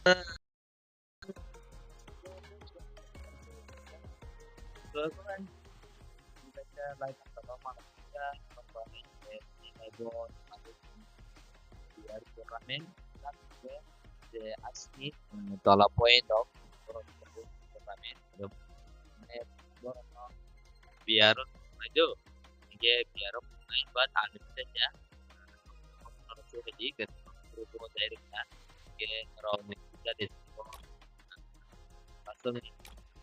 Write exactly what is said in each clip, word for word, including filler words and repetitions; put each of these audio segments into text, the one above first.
Tournament je asni tola point rok borok tournament mane borok no biaro nai do hingke biaro nai ba tangwi tei ya. Borok no chukidi ke group o dai rwkha hingke norok ni jadi pastor ni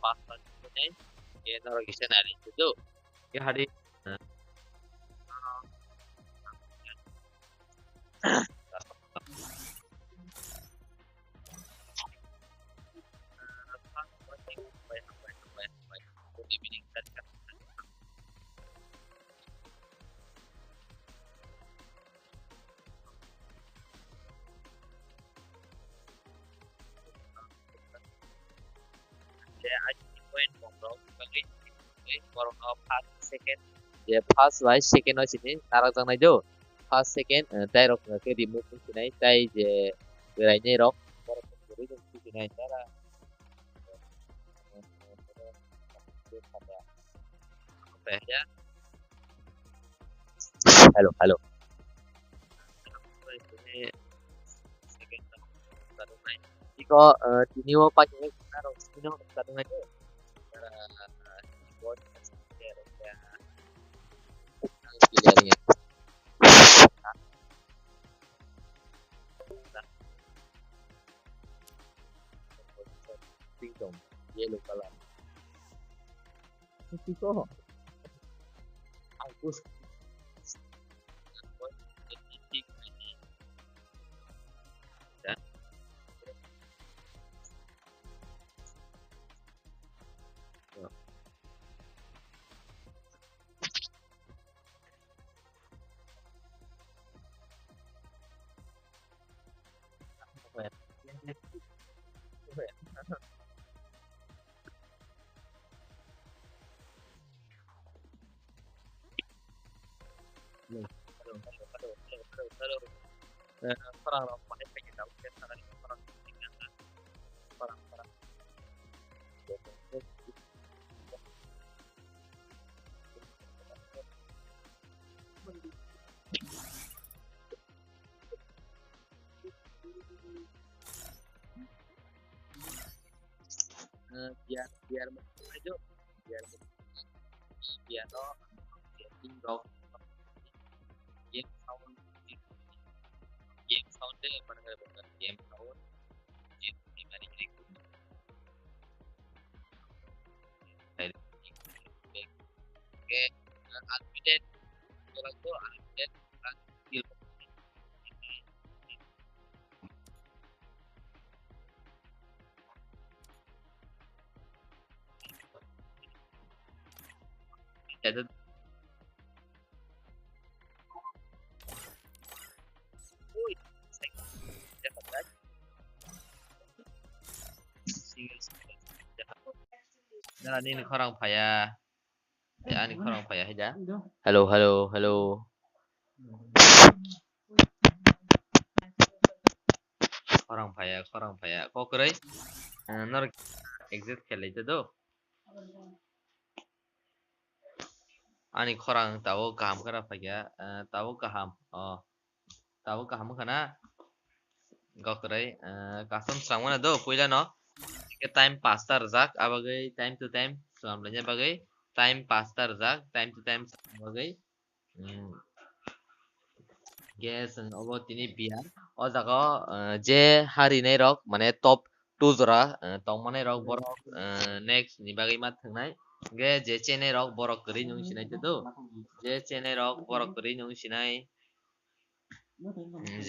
pastor ni hingke norok kisa nai do hingke hari Je point bomrok bagwi borokno first second je first bai second o sini narakjaknai do. First second tei rok khe remove wngsinai tei je rainai rok borok khe kwrwi wngsinai nara. Hello, hello. Iko tini o pakai naro sino kadung aja. Yellow color. Ito. Ang gusto. Hello, hello, hello, hello, hello, hello. Eh, khorang rok bahai phai khe tabuk khe thangani khorang khorang khorang. Eh, biar biar mo ajo biar biar no biar ting dok game sound game sound de mana kare bukan game sound game game mari kiri. Oke, unlimited. Kalau itu unlimited skill. Jadi, ui, nara nini khorang phaya. Eh, ani khorang phaya hai da. Hello, hello, hello. Khorang phaya, khorang phaya. Kokroi. Eh, nor exit khelai ta do. Ani khorang tabo kaham kara phaya. Eh, tabo kaham. Oh. Tabuk kaham wngkha na? Kokroi, eh, custom swnam gana do, puila no. Hingke time pasta rwjak, abagwi time to time swnam laina bagwi, time pasta rwjak, time to time swnam bagwi. Hmm. Hingke chwng obo tini biar, o jaga o, eh, je harinai rok, mane top two jora, eh, tongmanai rok borok, eh, next ni bagwi ma thwngnai. Hingke je chenai rok borok kwrwi nung sinai te do, je chenai rok borok kwrwi nung sinai.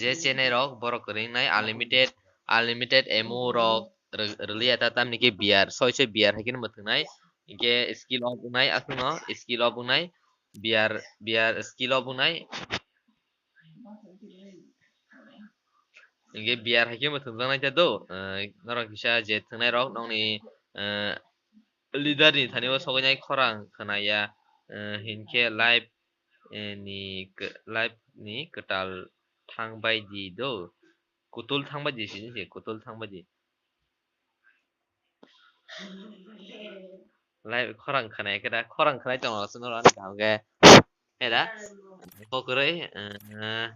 Je chenai rok borok ringnai unlimited, unlimited ammo rok rw-, rwliya ta tamni khe biar soi soi biar hai kheno mwthwngnai. Hinkhe skill off wngnai aswkno skill off wngnai biar biar skill off wngnai. Hinkhe biar hai khe mwthwngjaknai ta do, eh, norok kisa je thwngnai rok nokni, eh, leader ni thani o sogwinai khorang khwnaya, eh, hinkhe live eh, ni k-, live ni kwtal thang bai di do. Kutul thang bai di sini se, kutul thang bai di. Live khorang khwnai khe da, khorang khwnai tong rw swngo ani kaham khe. He da? Kokroi, eh,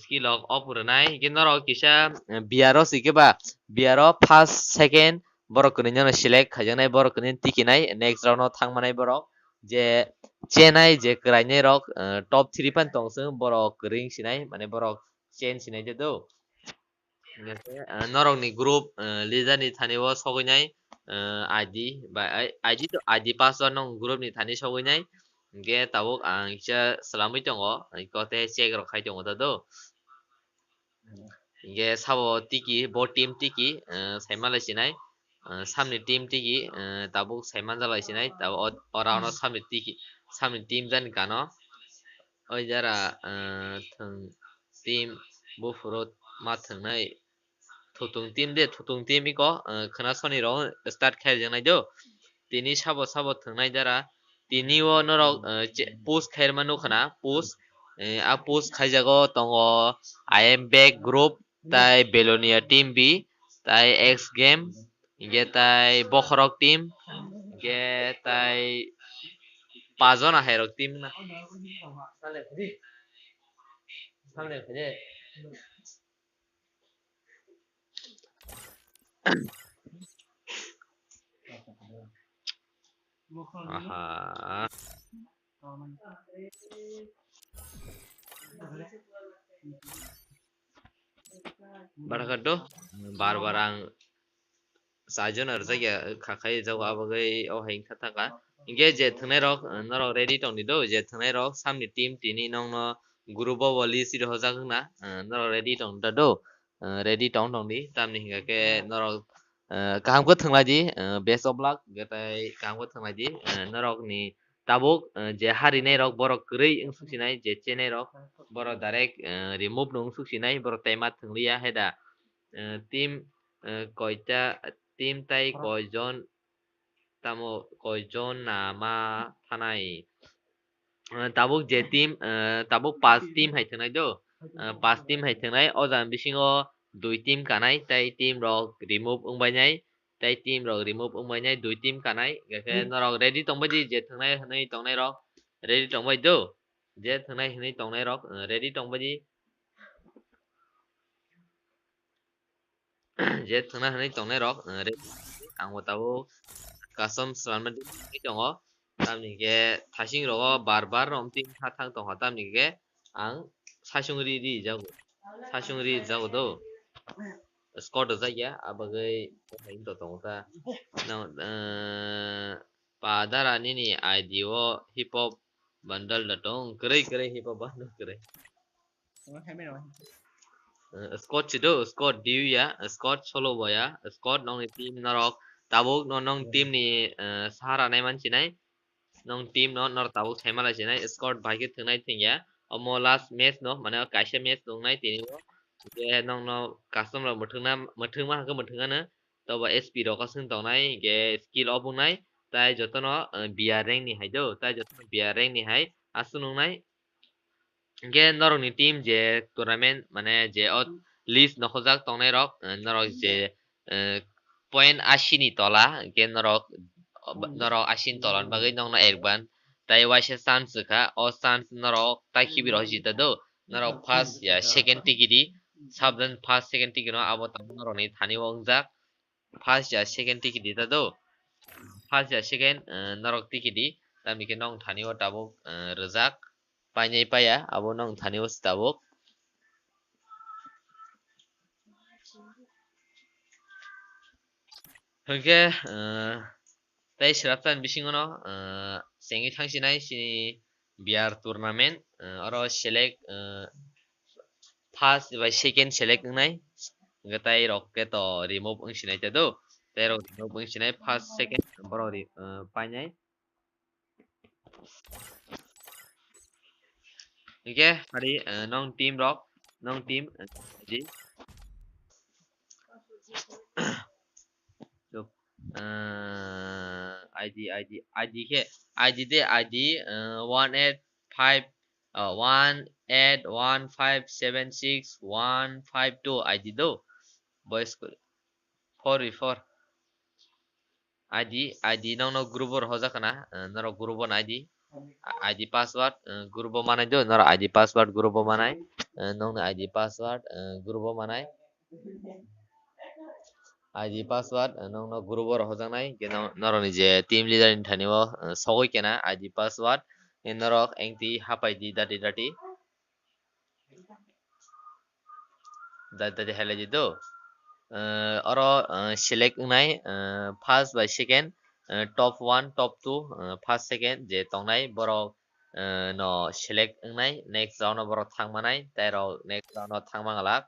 skill of op rwnai. Hingke norok kisa, eh, B R o si khe ba, B R o first, second, borok kwrwino select khaijaknai, borok kwrwino tikinai, next round o thangmanai borok. Je chenai, je kwrainai rok, eh, top three phan tong chwng, borok kwrwi wng sinai, mane borok chen sinai je do. Hingke, ah, norokni group, ah, leader ni thani o sogwi nai, ah, I D ba, I, I D to I D password nong group ni thani sogwi nai. Hingke tabuk ang kisa swlamwi tongo, hingke tei check rok khai tongo ta do. Hingke sabo tiki, bo team tiki, ah, saima lai sinai, ah, samni team tiki, ah, tabuk saimanja lai sinai, tabuk o, o round o samni tiki, samni team jani kano. O jara, ah, thwng team buphuru ma thwngnai. Thutung team de, thutung team iko, ah, khwna soni rok start khairjaknai do. Tini sabo sabo thwngnai jara. Tini o norok, ah, che-, post khairma nukha na, post. Eh, a post khaijago tongo I am back group, tai Belonia team B, tai X game, hingke tai Bokhorok team, hingke tai pajona hairok team na. Aha. Barakato, bar bar ang sajon arjak ya, khakhai jago abagwi o hai wngkha thangkha. Hingke je thwngnai rok, norok ready tongdi do, je thwngnai rok samni team tini nongno group o bo list rihojak wngna, norok ready tongda do, ready tong tongdi, tamni hingka khe norok, kaham khe thwnglai di, best of luck, hingke tai kaham khe thwnglai di, norokni tabuk, eh, je harinai rok borok kwrwi wngsuk sinai, je chenai rok borok direct, eh, remove no wngsuk sinai, borok taima thwngliya hai da. Eh, team, eh, koita, team tai koijon, tamo koijon nama thanai. Eh, tabuk je team, eh, tabuk pas team hai thwngnai do. Eh, pas team hai thwngnai, o jani bisingo dui team kanai, tai team rok remove wngbainai. Tai team rok remove wngbainai, dui team kanai, hingke norok ready tongbai di, je thwngnai hwnwi tongnai rok ready tongbai do, je thwngnai hwnwi tongnai rok, eh, ready tongbai di, je thwngnai hwnwi tongnai rok, eh, ready tongbai di. Ang bo tabuk custom swnamna di tongo, tamni hingke thasing rogo bar bar rom team tha thang tongkha, tamni hingke ang sasung ri ri jago. Sasung ri jago do. Squad rwjak ya, abagwi to tongo ta. No, eh, pa dara nini I D o hip hop bundle da tong, kwrwi kwrwi hip hop bundle kwrwi. Eh, squad si do, squad diu ya, squad solo bo ya, squad nongni team norok tabuk no nong team ni, eh, sahara nai man sinai. Nong team no nor tabuk saima lai sinai, squad bai khe thwngnai thwngya. Omo last match no, mane o kaisa match tongnai tini o. Je nong no custom rok mwthwngna, mwthwngma hwnkhe mwthwngano. Tobo S P rok aswk tongnai, hingke skill o bungnai. Tai jotono, eh, B R rank ni hai do, tai jotono B R rank ni hai aswk nungnai. Hingke norokni team je tournament, mane je o list nokhojak tongnai rok, eh, norok je, eh, point ashi ni tola, hingke norok, norok ashi ni tola ni bagwi nokno ekban tai waisa chance rwkha, o chance norok tai khibi rok jita do, norok first ya second tikiri, sabdan first second tikiri no abo tamo norokni thani o wngjak, first ya second tikiri jita do, first ya second, eh, norok tikiri, tamni khe nokni thani o tabuk, eh, rwjak. Painai paiya, abo nong thani o se tabuk. Hwnkhe, eh, tei swrapsa ni bisingo no, eh, chengwi thang sinai sini B R tournament, eh, oro select, eh, first bai second select wngnai, hwnkhe tei rok khe to remove wng sinai te do, tei rok remove wng sinai first, second borok ri-, eh, painai. Hingke hari, eh, nong team rok, nong team, eh, di. Chup. Eh, I D, I D, I D khe, I D de, I D, eh, one eight five, eh, one eight one five seven six one five two I D do. Boys school. Four v four. I D, I D nokno group o rohorjak khna, eh, norok group o no I D, I D password, eh, group o manai do, norok I D password group o manai, eh, nokni I D password, eh, group o manai. I D password, eh, nokno group o rohorjaknai, hwnkhe no-, norokni je team leader ni thani o, eh, sogwi kena I D password, eh, norok engti hapai di dati dati. Dati dati hailai di do. Eh, oro, eh, select wngnai, eh, first bai second, eh, top one, top two, eh, first, second je tongnai borok, eh, no select wngnai, next round o borok thang manai, tei rok next round o thang manglak.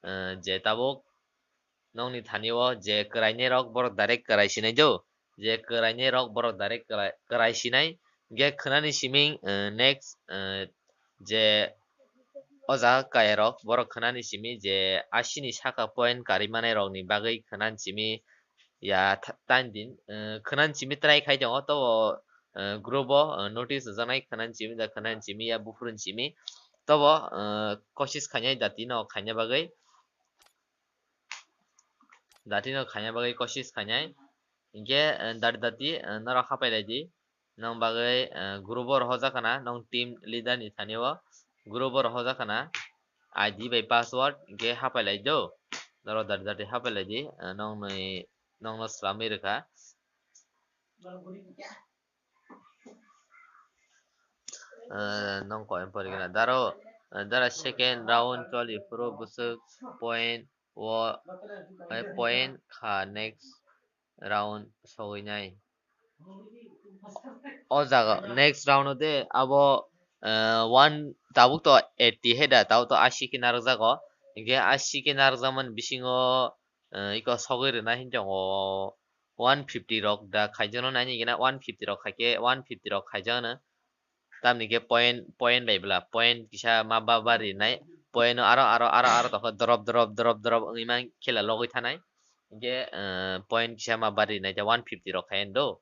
Eh, je tabuk nokni thani o je kwrainai rok borok direct kwrai sinai do, je kwrainai rok borok direct kwrai, kwrai sinai, hwnkhe khwnani simi, eh, next, eh, je o jaga kaya rok borok khwnani simi je asini saka point karwi manai rokni bagwi khwnani simi ya tha-, time din, eh, khwnani simi try khai tongo, tobo, eh, group o, eh, notice rwjaknai khwnani simi da khwnani simi ya buphuruni simi, tobo, eh, kosis khainai dati no khaina bagwi. Dati no khaina bagwi kosis khainai. Hinkhe, eh, dati dati, eh, norok hapai lai di. Nong bagwi, eh, group o rohorjak khna, nong team leader ni thani o group o rohorjak khna. I D bai password hinkhe hapai lai do. Norok dati dati hapai lai di. Eh, nong nwi, nong no swlamwi rwkha. Eh, nong ko empori gana. Daro, eh, dara second round choli phuru bwswk point o, eh, point kha next round sogwi nai. O jaga next round o de abo, eh, one tabuk to eighty he da, tabuk to ashi khe narwkjago. Hinkhe ashi khe narwkjakmani bisingo, eh, iko sogwi rwna hinwi tongo one fifty rok da khaijakno nai nigina one fifty rok khaikhe one fifty rok khaijakno. Tamni khe point, point bai bwla, point kisa ma ba ba rinai, point no aro, aro, aro, aro tokha drop, drop, drop, drop wngwi man khela logwi thanai. Hinkhe, eh, point kisa ma ba rinai ta one fifty rok khai do.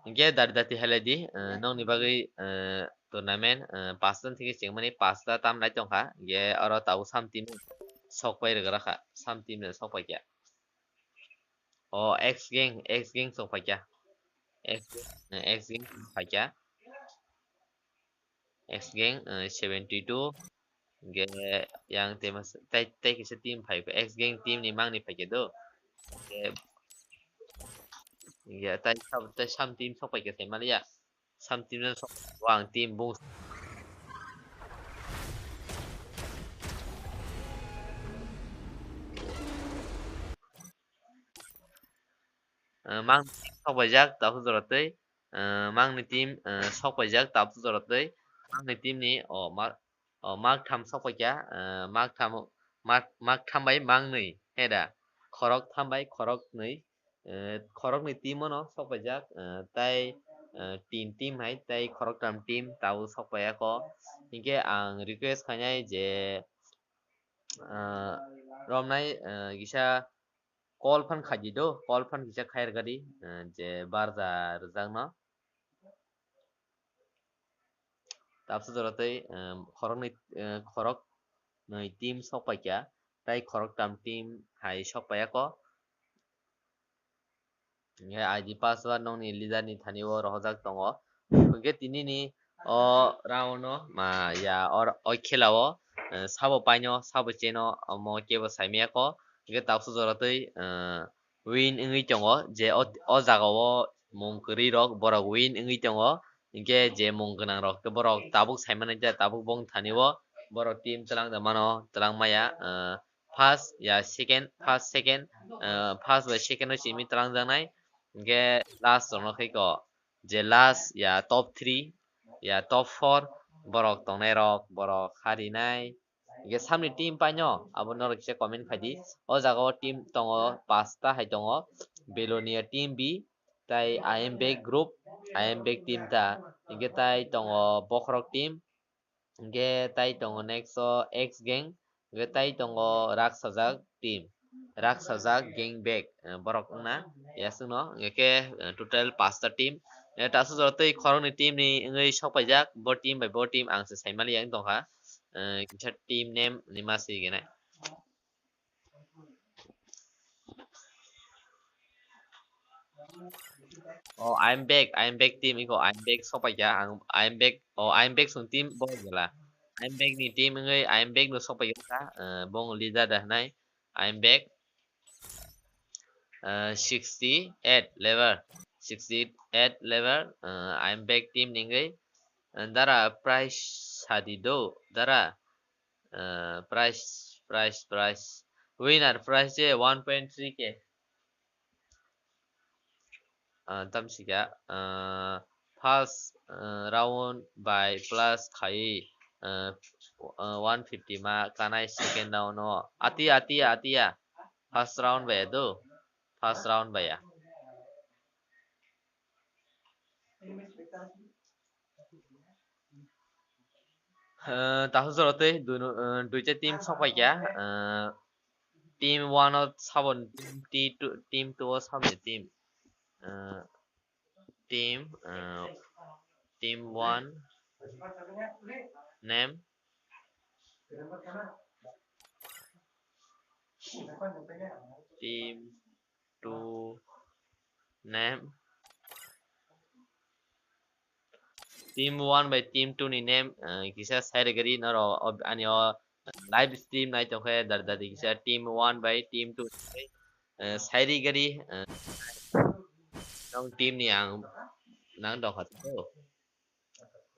Hinkhe dati dati halai di, eh, nokni bagwi, eh, tournament, eh, pasta theke chengmani pasta tam nai tongkha. Hinkhe oro tabuk sam team sok pai rwgra kha, sam team no sok pai kha. O X gang, X gang sok pai kha. X, eh, X gang sok pai kha. X gang, eh, seventy two. Ge yang tema s-, tai, tai kisa team phai kha. X gang team ni mangni phai kha do. Ge, ya, tai sam, tai sam team sok pai kha sai maliya. Sam team no sok, wang team bung. Eh, mang team sok pai jak, tabuk jora tei. Eh, mangni team, eh, sok paijak, tabuk jora tei. Mangni team ni, o, ma-, o, mak tham sok paikha, eh, mak tham, mak, mak tham bai mangni, he da? Khorok tham bai khorok nwi, eh, khoroknwi team o no sok paijak, eh, tai, eh, tin team hai, tai khoroktham team tabuk sok paiyakho. Hinkhe ang request khainai je, eh, romnai, eh, kisa call phan khaidi do, call phan kisa khair gadi, eh, je barja rwjakno. Tabsa jora tei, eh, khoroknwi, eh, khoroknwi team sok paikha, tai khoroktham team hai sok paiyakho. Hinkhe I D password nokni leader ni thani o rohorjak tongo. Hinkhe tini ni o round o ma ya or o khela o, eh, sabo paino, sabo cheno, omo kebo saimaya kho. Hinkhe tabsa jora tei, eh, win wngwi tongo, je o, o jaga o mung kwrwi rok borok win wngwi tongo. Hinkhe je mung gwnang rok khe borok tabuk saimani je tabuk bong thani o borok team twlang da mano, twlang maya, eh, first ya second, first second, eh, first bai second o simi twlang jaknai. Hinkhe last rok no khe ko je last ya top three ya top four borok tongnai rok borok harinai. Hinkhe samni team paino abo norok kisa comment khaidi. O jaga o team tongo pasta hai tongo. Belonia team B, tai I am back group, I am back team ta. Hinkhe tai tongo Bokhorok team, hinkhe tai tongo next o X gang, hinkhe tai tongo Raksajak team, Raksajak gang back, eh, borok wngna yasungno, hinkhe, eh, total pasta team. Eh, taso jora tei khoroknwi team ni wngwi sok paijak, bo team bai bo team ang se saimali yang tongkha. Eh, kisa team name ni ma swi gwnai. Oh, I'm back, I'm back team iko, I'm back sokpaikha, ang, I'm back, oh, I'm back song team bo gela. I'm back ni team wngwi, I'm back no sokpaikha, eh, bong leader da hnai. I'm back. Eh, sixty-eight level, sixty-eight level, eh, I'm back team ningwi. Eh, dara price sadi do, dara. Eh, price, price, price. Winner price je one point three K. Ah, tamsika, ah, first, ah, round by plus khai, ah, ah, one fifty ma kanai second round o. Atia, atia, atia. First round by do. First round by ya. Eh, tahu jora tei duino, eh, duita team sokpaikha, eh, team one o sabon team T two, team two o sabon team, eh, team, eh, team one name, team two name. Team one by team two ni name, eh, kisa sairigari norok ob-, ani o live stream nai tongkhe dar dadi kisa team one by team two, eh, sairigari, eh, nong team ni ang nang dongkha to.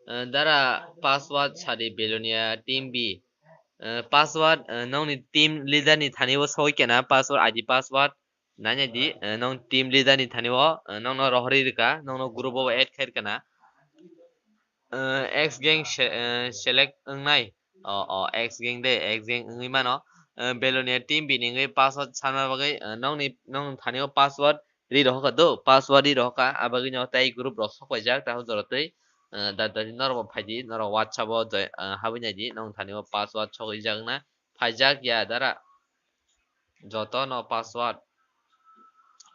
Eh, dara password sadi Belonia team B. Eh, password, eh, nongni team leader ni thani o soi kena password, I D password. Nanya di, eh, nong team leader ni thani o, eh, nongno rohorwi rwkha, nongno group o add khai rwkha na. Eh, X gang se-, eh, select wngnai. O, o, X gang de, X gang wngwi mano. Eh, Belonia team B ni wngwi password sanna bagwi, eh, nongni, nong thani o password ri rohorkha do, password ri rohorkha, abagwi no tei group rok sokpaijak, tahu jora twi, eh, da, da, norok bo phaidi, norok WhatsApp o joi, eh, habwi naidi, nong thani o password sokjak na, phaijak ya dara. Joto no password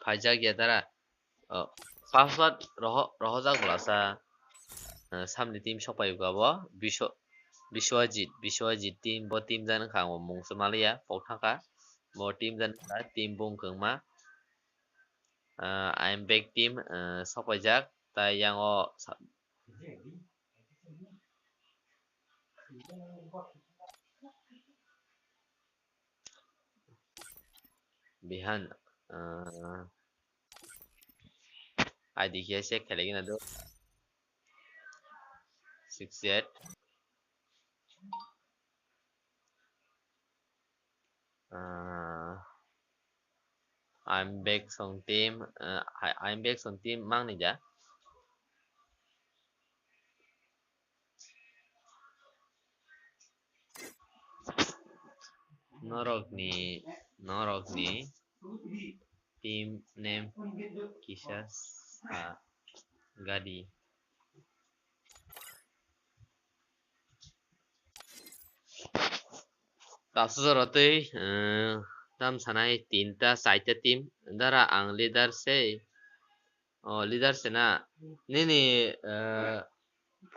phaijak ya dara. Oh, password roho-, rohojak bwlasa. Eh, samni team sokpai uka bo. Biswa-, Biswajit, Biswajit team, bo team jan wngkha, ang bo mung se maliya, pok thangkha. Bo team jan wngkha, team bung kwngma. Eh, I am back team, eh, sokpaijak, tai yang o sa-, Bihan, eh, I D khe se khelai gina do. Six eight. Eh, I'm back song team, eh, I, I'm back song team mang ni ja. Norokni, norokni team name kisa sa gadi. Tasu jora tei, eh, tam sanai tinta, chaita team. Dara ang leader sei. Oh, leader se na. Nini, eh,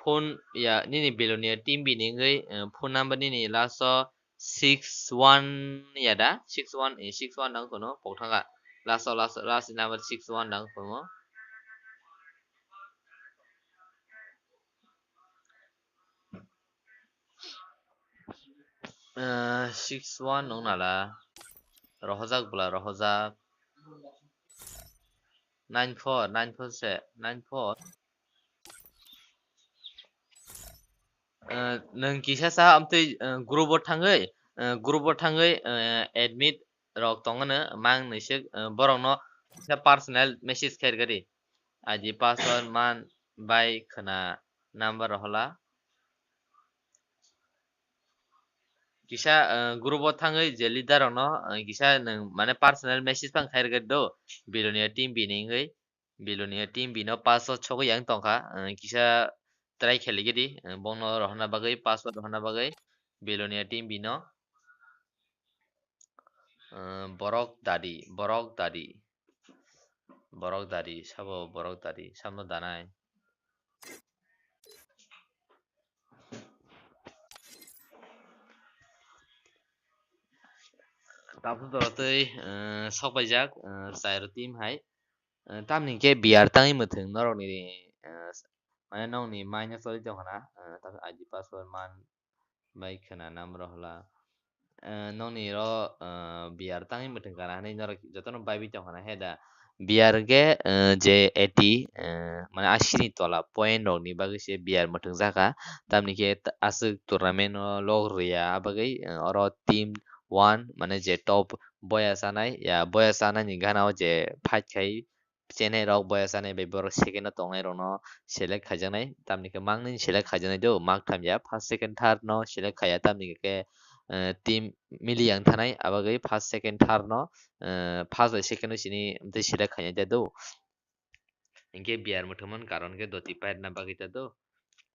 phone ya, nini Belonia team B ni wngwi, eh, phone number nini last o six one ya da? Six one, eh, six one dang kono, pok thangkha. Last o, last, last number six one dang kono. Eh, six one nung nala. Rohojak bwla, rohojak. Nine four, nine four se, nine four. Eh, nwng kisa sa amtwi, eh, group o thangwi, eh, group o thangwi, eh, admit rok tongmano mang nwisik, eh, borokno kisa personal message khair gari. I D password man bai khwna number rohola. Kisa, eh, group o thangwi je leader rokno, eh, kisa nwng mane personal message phang khair gari do, Belonia team B ni wngwi. Belonia team B no password sogwi yang tongkha, eh, kisa try khaligidi, eh, bono rohorna bagwi, password rohorna bagwi, Belonia team B no, eh, borok dadi, borok dadi, borok dadi, sabo borok dadi, samo danai. Tabuk dorotwi, eh, sokpaijak, eh, chairo team hai. Eh, tamni khe B R tangwi mwthwng norokni, eh, mane nokni minus choli tongkha na, eh, tamni I D password man bai khna number hwla. Eh, nokni ro, eh, B R tangwi mwthwng kana hinwi norok jotono baibi tongkha na he da. B R khe, eh, je eighty, eh, mane asini tola point rokni bagwi se B R mwthwng jakha. Tamni khe ta-, aswk tournament o log rwya, abagwi, eh, oro team one mane je top boya chanai, ya boya chanai ni gana o je fight khai chenai rok boya chanai bai borok second o tongnai rokno select khaijaknai, tamni khe mangni select khaijaknai do, mak tham ya, first, second, third no select khaiya, tamni khe, eh, team mili yang thanai, abagwi first, second, third no, eh, first bai second o sini tei select khainai da do. Hinkhe B R mwthangmani karon khe doti pairna bagwi ta do.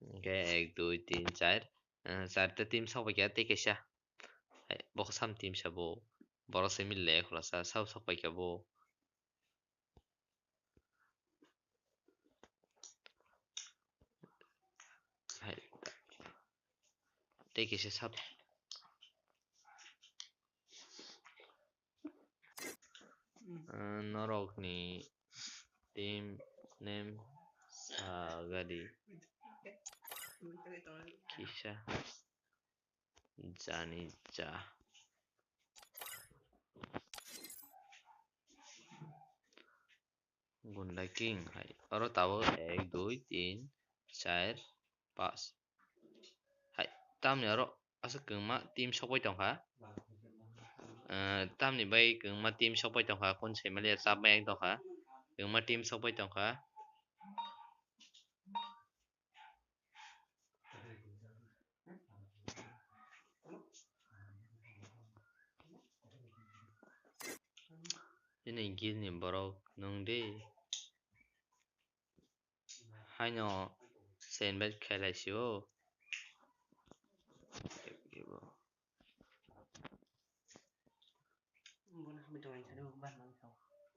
Hinkhe ek, dui, tin, char, eh, charta team sokbaikha tei kaisa. Hai, bo khe sam team sabo. Borok se mili lai khulasa, sabo sokbaikha bo. Hai. Tei kisa sab-, ah, norokni team name sagadi. Kisa. Jani ja. Gunda King hai. Oro tabuk ek, dui, tin, char, pas. Hai, tamni oro aswk kwbangma team sokbai tongkha. Eh, tamni bai kwbangma team sokbai tongkha, kun saimaliya chapmaya wng tongkha. Kwbangma team sokbai tongkha. Chini gilni borok nwng de. Haino se invite khailai sio.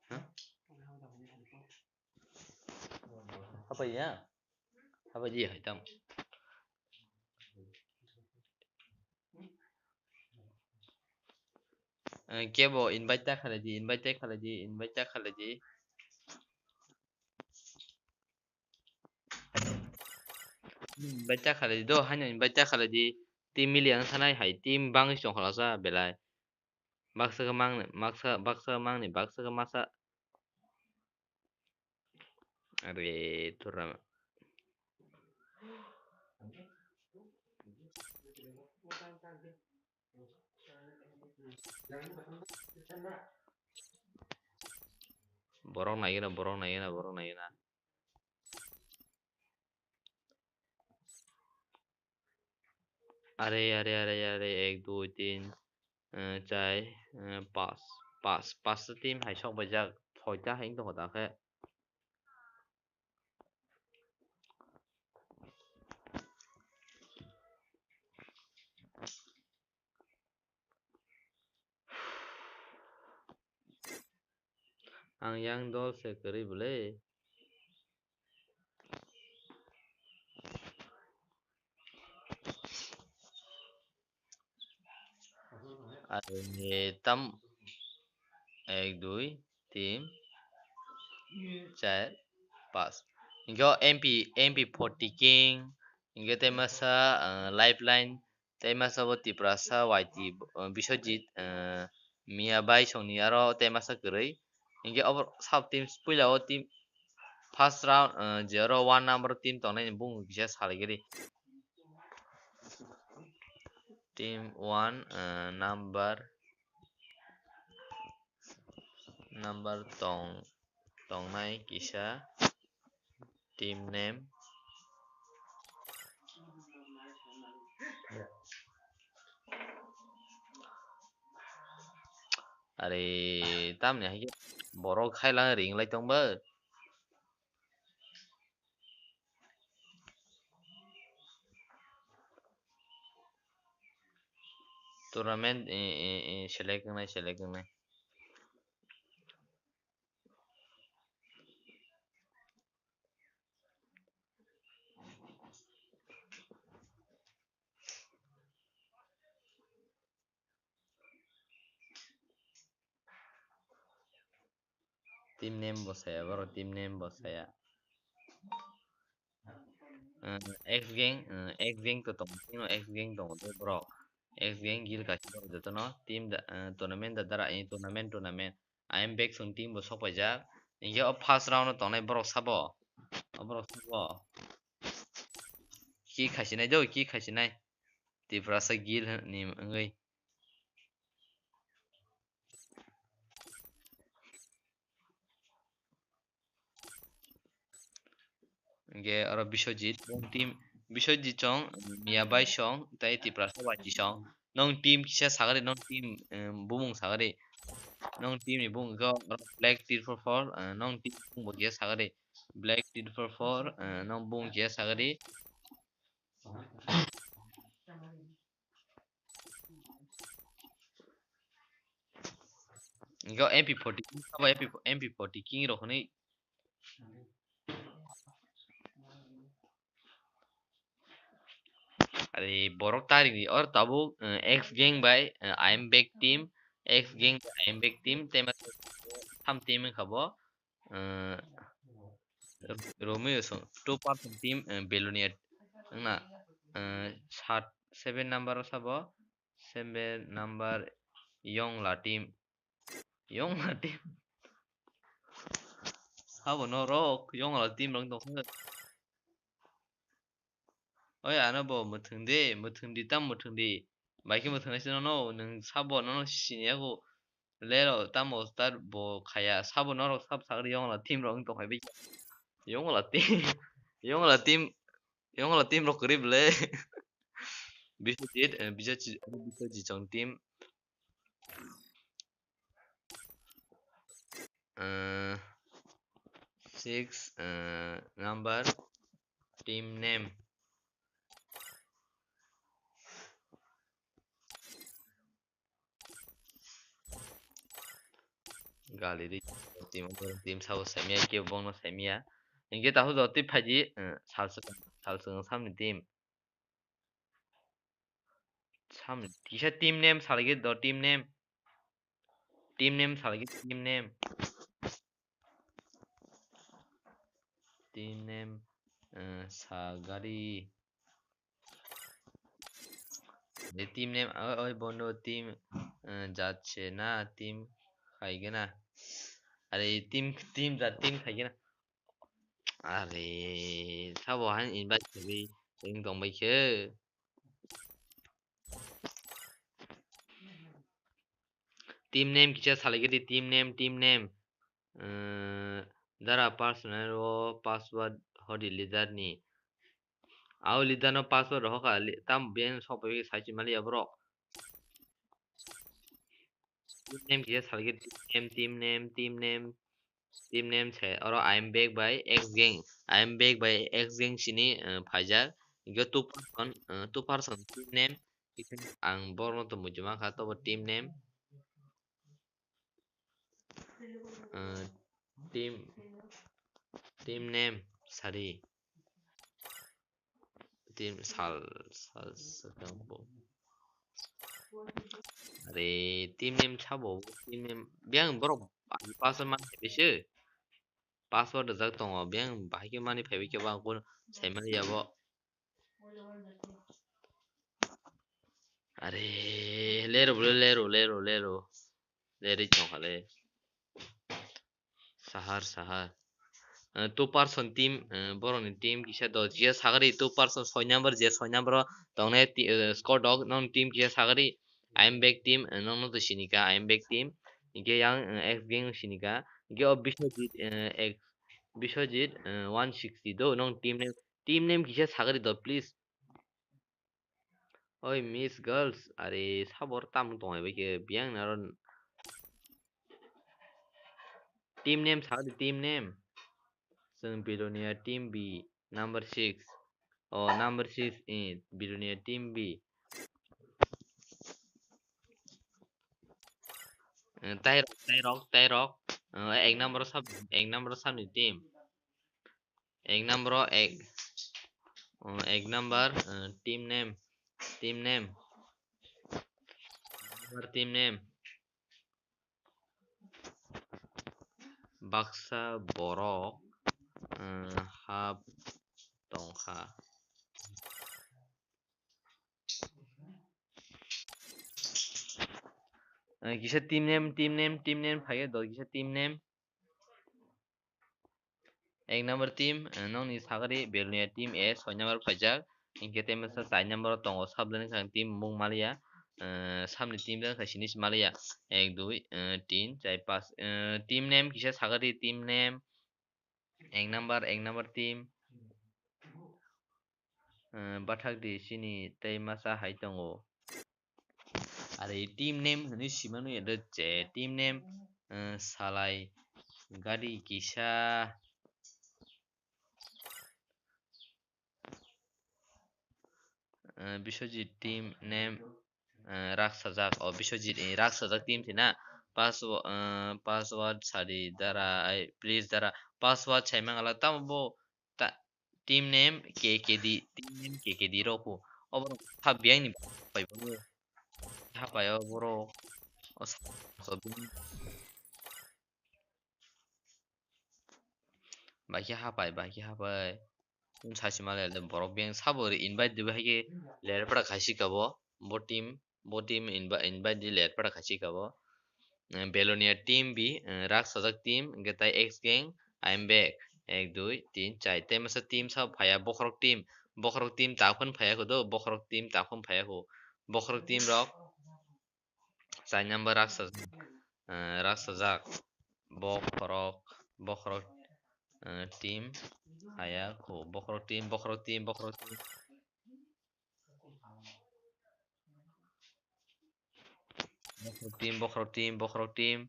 Huh? Apa ya? Apa dia hai tam? Eh, kebo invite ta khalai di, invite ta khalai di, invite ta khalai di. Invite ta khalai di do, haino invite ta khalai di. Team mili ang sanai hai, team bangwi song khalasa belai. Baksa khe mangni, baksa, baksa mangni, baksa khe masa. Are, tura. Borok naigena, borok naigena, borok naigena. Are, are, are, are, ek, dui, tin, eh, char, eh, pas, pas, pas ta team hai sok bai jak, soita hai wng tongkha ta khe. Ang yang dol se kwrwi bwle. Ani tam ek, dui, tin, char, pas. Hinkhe o M P, M P forty King, hinkhe tei masa, ah, Lifeline, tei masa bo Tiprasa Y T, ah, Biswajit, ah, Miya bai songni aro tei masa kwrwi. Hinkhe obo sub team puila o team first round, ah, je oro one number team tongnai ni bumung kisa salai giri. Team one, ah, number, number tong, tongnai kisa team name. Are, tamni hai khe borok khailang ring lai tong ba. Tournament, eh, eh, eh, select wngnai, select wngnai. Team name bo saya, borok team name bo saya. Eh, X gang, eh, X gang to tongo, tino X gang tongo de borok. X gang guild kaisa borok jotono team da, eh, tournament da dara, eh, tournament, tournament. I am back song team bo sok paijak. Hinkhe o first round o tongnai borok sabo. O borok sabo. Ki khaisinai do, ki khaisinai. Tiprasa guild ni wngwi. Hinkhe oro Biswajit, bong team, Biswajit song, Miya bai song, tei Tiprasa bai song. Nong team kisa sagari, nong team, em, bumung sagari. Nong team ni bumung khe oro Black Triple Four, eh, nong team bumung bo kisa sagari. Black Triple Four, eh, nong bumung kisa sagari. Hinkhe M P forty, abo M P, M P forty king rok hwnwi. Are borok tarik ni or tabuk, eh, X gang bai, eh, I am back team, X gang bai I am back team, tei ma tham team wngkha bo, eh, Romeo song two person team, eh, Belonia wngna, eh, sat seven number o sabo, seven number Yongla team. Yongla team. Sabo norok Yongla team rok tongkha. Oi, ano bo mwthwng di, mwthwng di, tam mwthwng di. Bai khe mwthwng nai se nono, nwng sabo nono siniya kho. Lero tamo start bo khaya, sabo norok sab sagri Yongla team rok wng tongkhai bai. Yongla team, Yongla team, Yongla team rok kwrwi bwle. Biswajit, eh, Biswajit, Biswajit chong team. Eh, six, eh, number team name. Gali ri team, team sabo saimya, kebo bongno saimya. Hinkhe tahu jotwi phaidi, eh, salswk, salswk samni team. Sam, kisa team name salgi do, team name. Team name salgi, team name. Team name, eh, sagari. De team name, oi, oi, bondo team, eh, jat se na, team khaigena. Are team, team jat team khaigena. Are, sabo han invite khaiwi, tong tongbai khe. Team name kisa salai khe di, team name, team name. Eh, dara personal o password hodi leader ni. Au leader no password rohor kha, li-, tam ben sok pai sai chimali ya borok. Team name kisa salai khe team name, team name, team name, team name se oro I am back by X gang, I am back by X gang sini, eh, phaijak. Hinkhe two person, eh, two person team name, ang borokno to muchima kha, tobo team name, eh, team, team name sari. Team sal, sal, sal, sal, bo. Are, team name sabo, team name. Biyang borok, password mani phaibaise. Password rijak tongo, biyang bahai khe mani phaibai khe bang kun saimani yabo. Are, lero bro, lero, lero, lero. Lerwi tongkha le. Sahar, sahar. Eh, two person team, eh, borokni team kisa do, kisa sagari two person soi number, je soi number o tongnai ti-, eh, squad dok, nong team kisa sagari. I am back team, eh, nong no to sinika, I am back team. Hinkhe yang, eh, X gang sinika. Hinkhe o Biswajit, eh, X, Biswajit, eh, one sixty do, nong team name, team name kisa sagari do, please. Oi, Miss Girls, are sabor tam tong bai khe biyang naro. Team name sa di, team name. Chwng Bilonia team B, number six. Oh, number six, eh, Bilonia team B. Eh, tairok, tairok, tairok. Eh, ek number sab, ek number sabni team. Ek number o ek, oh, ek number, eh, team name, team name. Number team name. baksa borok, eh, hap tongkha. Eh, kisa team name, team name, team name phaiya do kisa team name. Ek number team, eh, nokni sagari Belonia team A soi number phaijak. Hinkhe tei masa char number o tongo Sabdani khang team mung maliya. Eh, samni team dan khaisini si maliya. Ek, dui, eh, tin, char, pas. Eh, team name kisa sagari team name. Ek number, ek number team. Eh, bathak di sini tei masa hai tongo. Are team name hwnwi simano ya de je team name, eh, salai gari kisa, eh, Biswajit team name, eh, raksajak, o Biswajit, eh, raksajak team thina password, eh, password sadi dara, ai, please dara password sai mangala tamo bo ta team name K K D, team name K K D rok ho. Obo rok ha biyang ni pai bo. Ha pai o borok. O sa-, so bini. Bai khe ha pai, bai khe ha pai. Chum sa sima le borok biyang sabo ri invite dibo hai khe ler pora khai si kabo. Bo team, bo team invi-, invite di ler pora khai si kabo. Eh, Belonia team bi, eh, raksajak team, hwnkhe tai X gang, I am back. Ek, dui, tin, char. Tei masa team sa phaiya, bokhorok team. Bokhorok team takhun phaiya kho do, bokhorok team takhun phaiya kho. Bokhorok team rok, char number raksajak, eh, raksajak. Bokhorok, bokhorok, eh, team phaiya kho. Bokhorok team, bokhorok team, bokhorok team. Bokhorok team, bokhorok team, bokhorok team.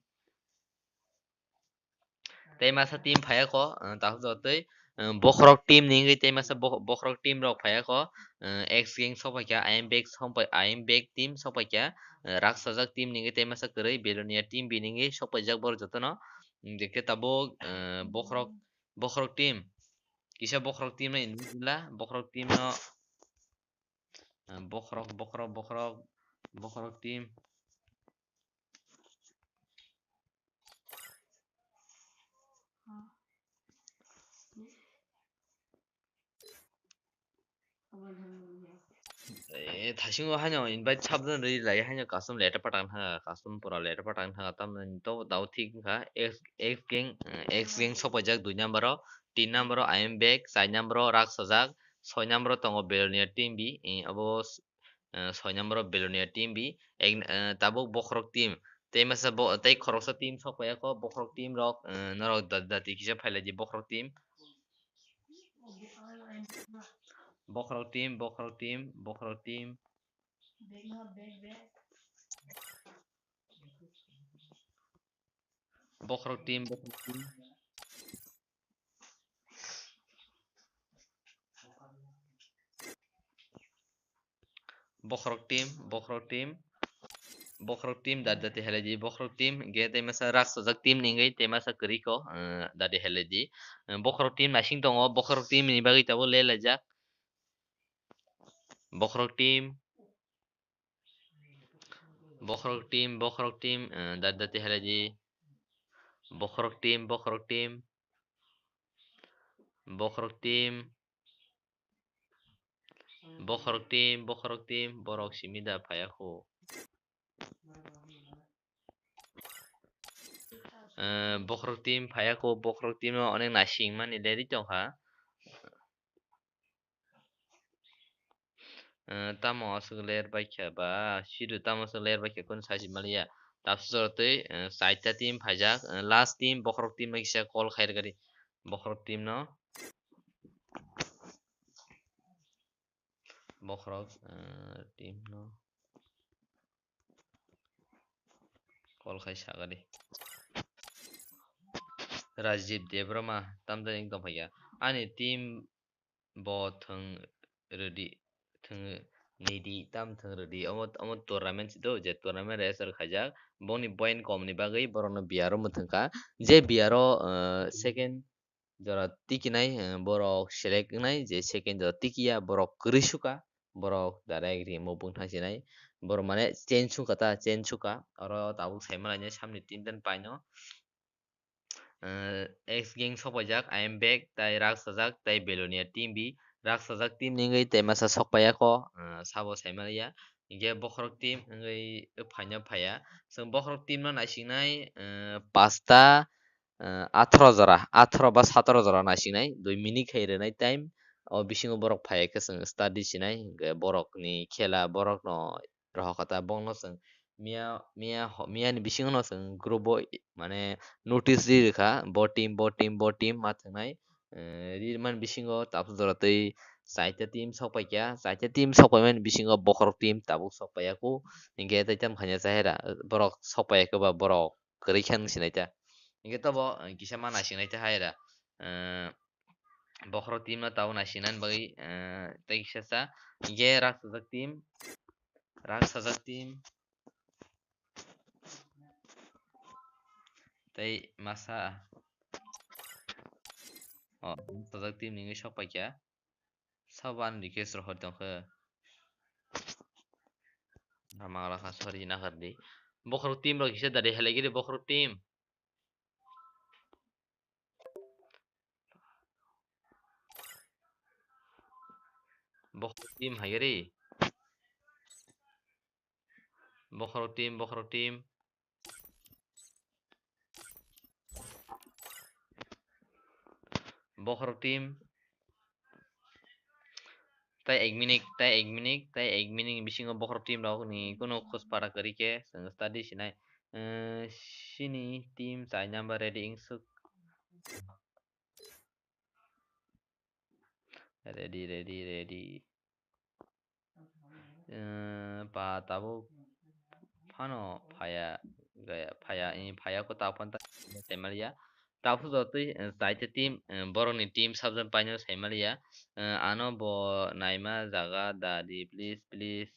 Tei masa team phaiya kho, eh, takhuk jotoi, eh, bokhorok team ni wngwi tei masa bokh-, bokhorok team rok phaiya kho, eh, X gang sok paikha, I am back sok pai-, I am back team sok paikha, eh, raksajak team ni wngwi tei masa kwrwi Belonia team bini wngwi sok paijak borok jotono. Hwnkhe tabuk, eh, bokhorok, bokhorok team, kisa bokhorok team no invite di la, bokhorok team no, eh, bokhorok, bokhorok, bokhorok, bokhorok team. Eh, thaisingo haino invite sabjani rwi lai, haino custom letter patang thanga, custom pura letter patang thanga, tamni to dao thik wngkha. X, X gang, eh, X gang sok paijak dui number o, tin number o I am back, char number o raksajak, soi number o tongo Belonia team bi, eh, abo, eh, soi number o Belonia team bi, ek, eh, tabuk bokhorok team. Tei masa bo, tei khoroksa team sok paikha kho, bokhorok team rok, eh, norok da-, dati kisa phailai di bokhorok team. Bokhorok team, bokhorok team, bokhorok team. Bokhorok team, bokhorok team. Bokhorok team, bokhorok team. Bokhorok team, dati dati helai di, bokhorok team, ge tei masa raksajak team ni wngwi tei masa kwrwi kho, eh, dati helai di. Eh, bokhorok team naising tongo, bokhorok team ni bagwi tabuk le laijak. Bokhorok team. Bokhorok team, bokhorok team, eh, dati dati helai di. Bokhorok team, bokhorok team. Bokhorok team. Bokhorok team, bokhorok team, borok simi da phaiya kho. Eh, bokhorok team phaiya kho, bokhorok team no onek naising mani leri tongkha. Eh, tamo aswk ler baikha ba, sidu tamo aswk ler baikha kunu sachi maliya. Tapswk jora twi, eh, chaita team phaijak, eh, last team bokhorok team no kisa call khairgari. Bokhorok team no. Bokhorok, eh, team no. Call khai sagadi. Rajiv Debbarma, tamjani wng tongphaikha. Ani team bo thwng rwdi, thwng nidi, tam thwng rwdi. Omo, omo tournament si do, je tournament register khaijak. Boni point kom ni bagwi borokno B R o mwthangkha. Je B R o, eh, second jora tikinai, eh, borok select wngnai, je second jora tikiya, borok kwrwi sukha, borok direct remove wng thangsinai. Borok mane change sukha ta, change sukha. Oro tabuk saimalainai samni team den paino. eh, X Gang sokpaijak, I Am Back, tai Raksajak, tai Belonia team B. Raksajak team ni wngwi tai masa sokpaiyakho, eh, sabo saimaliya. Hinkhe Bokhorok team wngwi phaina phaiya. Chwng Bokhorok team no naisingnai, eh, pasta, eh, atharo jora, atharo ba sataro jora naisingnai, dui minute khai rwnai time. O bisingo borok phaiya khe chwng start di sinai, hinkhe borokni khela, borokno rohor kata bongno chwng miya, miya ho-, miyani bisingo no chwng group o i-, mane notice ri rwkha, bo team, bo team, bo team ma thwngnai, eh, ri man bisingo tabuk jora twi chaita team sokpaikha, chaita team sokpaimani bisingo Bokhorok team tabuk sokpaiya kho, hinkhe tei tam khaina chahera, borok sokpaiya khe ba borok kwrwi khe wng sinai ta. Hinkhe tobo, eh, kisa ma naisingnaita hai ra. Eh, Bokhorok team no tabuk naisingnani bagwi, eh, tei kisa sa. Hinkhe Raksajak team, Raksajak team. Tei masa. O, Raksajak team ni wngwi sokpaikha. Sabo ani request rohor tongkhe. Mangala kha sorry nakardi. Bokhorok team rok kisa dari helai giri Bokhorok team. Bokhorok team hai giri. Bokhorok team, Bokhorok team. Bokhorok team. Tai ek minute, tai ek minute, tai ek minute bisingo Bokhorok team rok ni kuno khos para kwrwi khe chwng study sinai. Eh, sini team chai number ready wngsuk. Ready, ready, ready. Eh, pa tabuk phano phaya, gaya, phaya, eh, phaya ko ta phano ta saimalia. Tabuk jotoi, eh, chaita team, eh, borokni team sabjak paino saimalia. Eh, ano bo naima jaga dadi, please, please.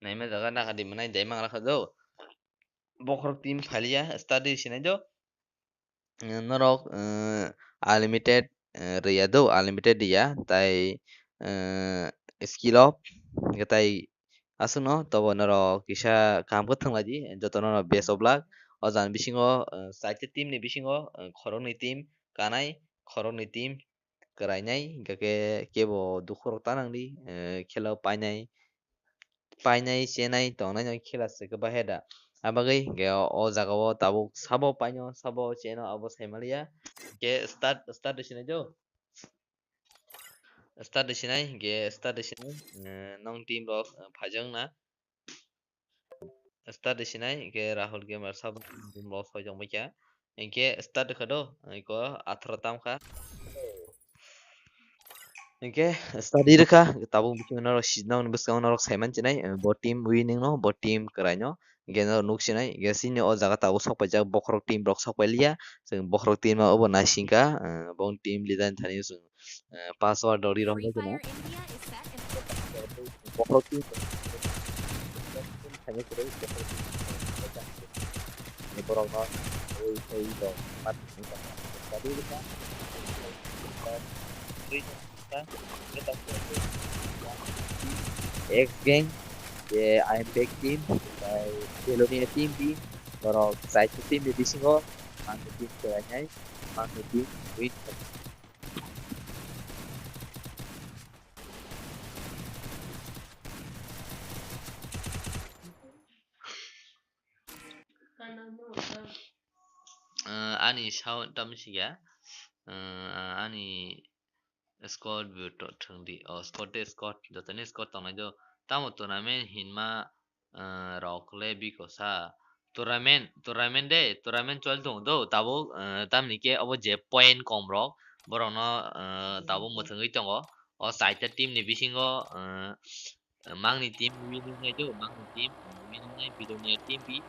Naima jaga nakadi mwnai dai mangra kha do. Bokhorok team phalia, study sinai do. Eh, norok, eh, unlimited, eh, rwya do, unlimited rwya, tai, eh, skill up, hwnkhe tai aswkno tobo norok kisa kaham khe thwnglaidi, jotono no best of luck. O jani bisingo, eh, chaita team ni bisingo, eh, khoroknwi team kanai, khoroknwi team kwrainai, hwnkhe kebo dukhu rok ta nangdi, eh, khela o painai, painai, chenai, tongnai no khela se khe bahai da. Abagwi hwnkhe o, o jaga o tabuk sabo paino, sabo cheno abo saimaliya. Hwnkhe start, start rwsinai do. Start rwsinai, hwnkhe start rwsinai, eh, nong team rok, eh, phaijak na. Start rwsinai, hwnkhe Rahul Gamer sabo team rok soi tongbaikha. Hwnkhe start rwkha do, eko atharo tamkha. Hwnkhe study rwkha, tabuk bisingo norok si-, nokni bwskango norok saiman chinai, eh, bo team winning no, bo team kwraino. Hwnkhe norok nuk sinai, hwnkhe chini o jaga tabuk sok paijak, Bokhorok team rok sok pailiya. Chwng Bokhorok team no obo naisingkha, eh, bo team leader ni thani chwng, eh, password rok ri rok wngkha. Bokhorok team khaina kwrwi, bokhorok team khaina kwrwi, borokno ui, ui, rok mat wngkha. X Gang, je I Am Back team, tai Belonia team B, borok chaita team ni bisingo, ang team kwrainai, ang team win. Ah, ani sound tam siya. Ah, ani squad bo to thwng di. Oh, squad de squad. Jotoni squad tongnai do. Tamo tournament hinma, ah, rok le biko sa. Tournament, tournament de, tournament choli tongo do. Tabuk, ah, tamni khe obo je point kom rok. Borokno, ah, tabuk mwthangwi tongo. O chaita team ni bisingo, ah, mangni team winning nai do, mangni team winning nai, Belonia team bi.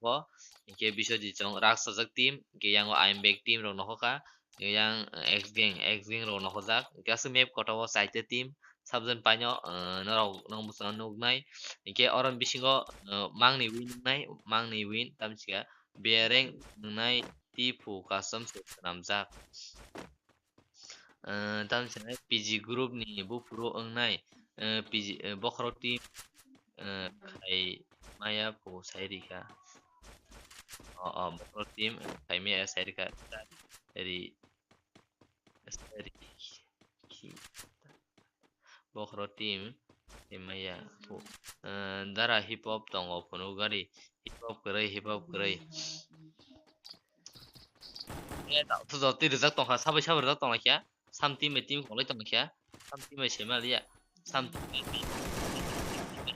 Ko, hingke Biswajit chong Raksajak team, hingke yango I Am Back team rok nokho kha. Yang, eh, X Gang, X Gang rok nokhojak. Hingke aswk map kotor o chaita team, sabjani paino, eh, norok nong bwskango nuknai. Hingke oro bisingo, eh, mangni win nai, mangni win, tamsika Bereng wngnai Tipu custom se swnamjak. Eh, tamsika P G group ni buphuru wngnai, eh, P G, eh, bokhorok team, eh, khai maya phu sai rikha. O, o, bokhorok team, eh, khai maya sai rikha. Ri, ri, ki, bokhorok team, team maya, pu-, eh, dara hip hop tongo phunuk gari, hip hop kwrwi, hip hop kwrwi. Eh, ta-, to jotwi rijak tongkha, sabai sabai rijak tongkha, sam team bai team kolai tongkha, sam team bai sema liya, sam team bai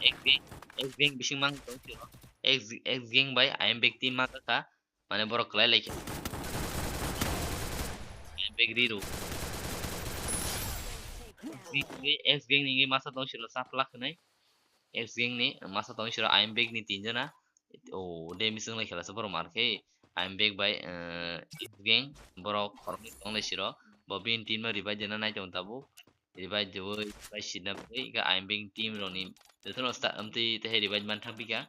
X gang, X gang bising mang tong siro, X, X gang bai I am back team mang kha, mane borok kwlai lai khe. I am back riro. X gang ni masa tong siro saplak hwnwi. X gang ni masa tong siro I am back ni tinjana. O de mising lai khela se borok mar khe. I am back bai, eh, X gang borok khoroknwi tong lai siro. Bo bin team no revive dena nai tong tabuk. Revive deui bai sidna bai ga I am back team roni. Jotono sta amtwi te revive man thang pika.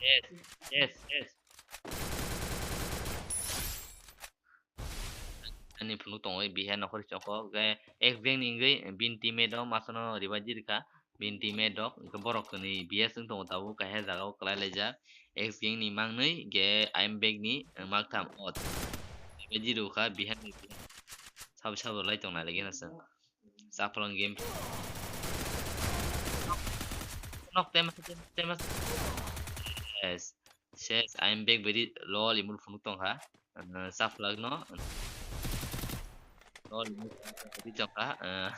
Yes, yes, yes. Ani phunuk tongo biha nokhor choko, ke X gang ni wngwi bin teammate o masano revive di rikha, bin teammate rok, hwnkhe borok ni B S wng tongo tabuk, kaisa jaga o kwlai laijak, X gang ni mangnwi, ke I am back ni, eh, maktham o revive di rikha, biha ni sabo sabo lai tong nai lagi na chwng. Saphlang game. Nok, nok, tema, tema, tema. Yes. Yes, I am back by the lol, imul phunuk tongkha. Eh, saphlang no. Lol, imul phunuk tongkha. Eh,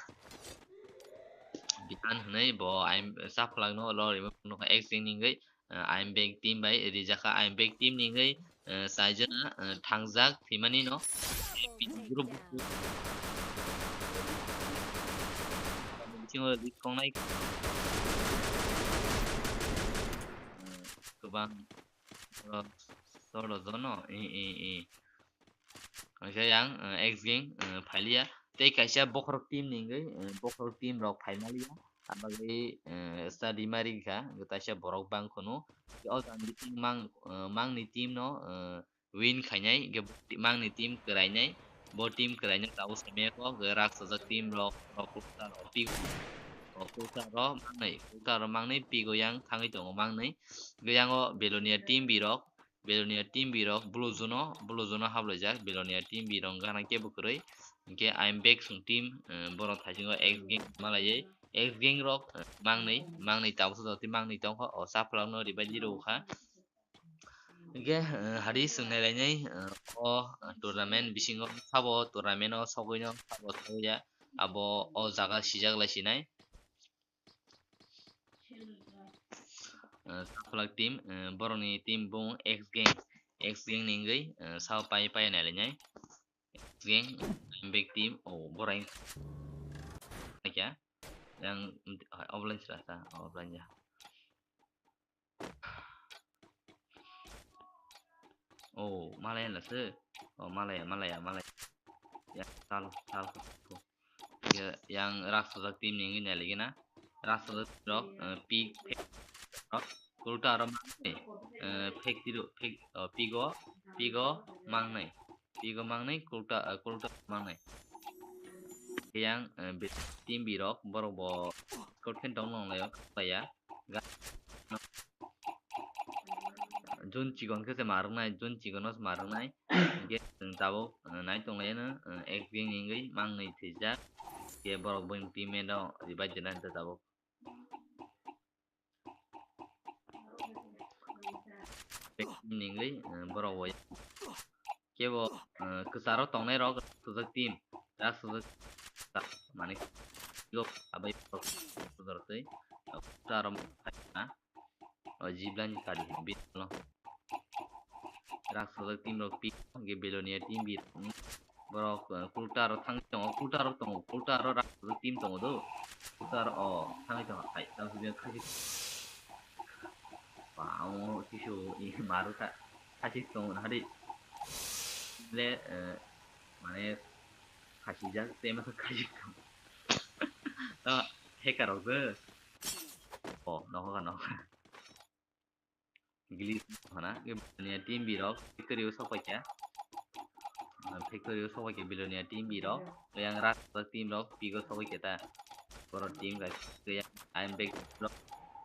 bihan hwnwi bo, I am saphlang no, lol, imul phunuk tongkha. X gang ni wngwi, eh, I am back team bai rijakha. I am back team ni wngwi, eh, saijona, eh, thangjak thwimani no. Group bisingo lead kongnai. Eh, kwbang solo, solo jono, eh, eh, eh. Kaisa yang, eh, X gang, eh, phailiya. Tei kaisa bokhorok team ni wngwi, eh, bokhorok team rok phaimaliya. Abagwi, eh, study mari kha, kaisa borok bang khunu. O jang bising mang, eh, mangni team no, eh, win khainai, hwnkhe mangni team kwrainai. Bo team kwraino tabuk saimaya kok, raksajak team rok, rok kulta rok, pigo, rok kulta rok mangnai, kulta rok mangnai, pigo yang thangwi tongo mangnai. Hwnkhe yango Belonia team birok, Belonia team birok, Blue Zone o, Blue Zone o hablaijak, Belonia team birok wngkha na kebo kwrwi. Hwnkhe I am back song team, eh, borok thaisingo X gang malaiwi, X gang rok, eh, mangnai, mangnai tabuk sojak tei mangnai tongkha, o saphlang no revive di rw kha. Hwnkhe, eh, hari chwng nailainai, eh, o, eh, tournament bisingo sabo tournament o sogwino sabo sogwiya abo o jaga sijak lai sinai. Eh, saphlang team, eh, borokni team bung X gang, X gang ni wngwi, eh, sao pai pai nailainai. X gang, I am back team, o borok kya yang offline sila ta offline ya. Oh, malaya la se. Oh, malaya, malaya, malaya. Ya, tal, tal. Ya, yang raksajak team ni wngwi nai lagi na. Raksajak rok, eh, pick, rok, kulta rok mangnai, eh, fake tiro, fake, oh, pigo, pigo mangnai. Pigo mangnai, kulta, eh, kulta mangnai. Yang, eh, be-, team birok, borok bo squad khe tong nang laio, kaya. Jun chikon khe se marwknai, jun chikono se marwknai. Hwnkhe chwng tabuk, eh, nai tong laino, eh, X gang ni wngwi mangnwi thwijak. Hwnkhe borok buini teammate no revive rwna hwnkhe tabuk. Ningli, eh, borok bo. Kebo, eh, kwcharo tongnai rok, sojak team. Rak sojak, mane, yo, abai, sojak tei. Kwcharo, ha? O, jiblan kari, bitlo. Rak sojak team rok, pi, ge Belonia team bi. Borok, eh, kulta rok thang tongo, kulta rok tongo, kulta rok rak team tongo do. Kulta rok, o, thangwi tongo, hai, tamo sibiyang khasi. Ba, amo kisu, i, maru kha, khasi tongo na hari. Le, eh, mane, khasi jak, tema khasi tongo. To, hacker rok do. O, noho ka, noho ka. Glitch hana, Belonia team birok, factory o sok paikha. Ah, factory o sok paikha Belonia team birok. Yang rak team rok, pigo sok paikha ta. Borok team bai, yang I am back rok,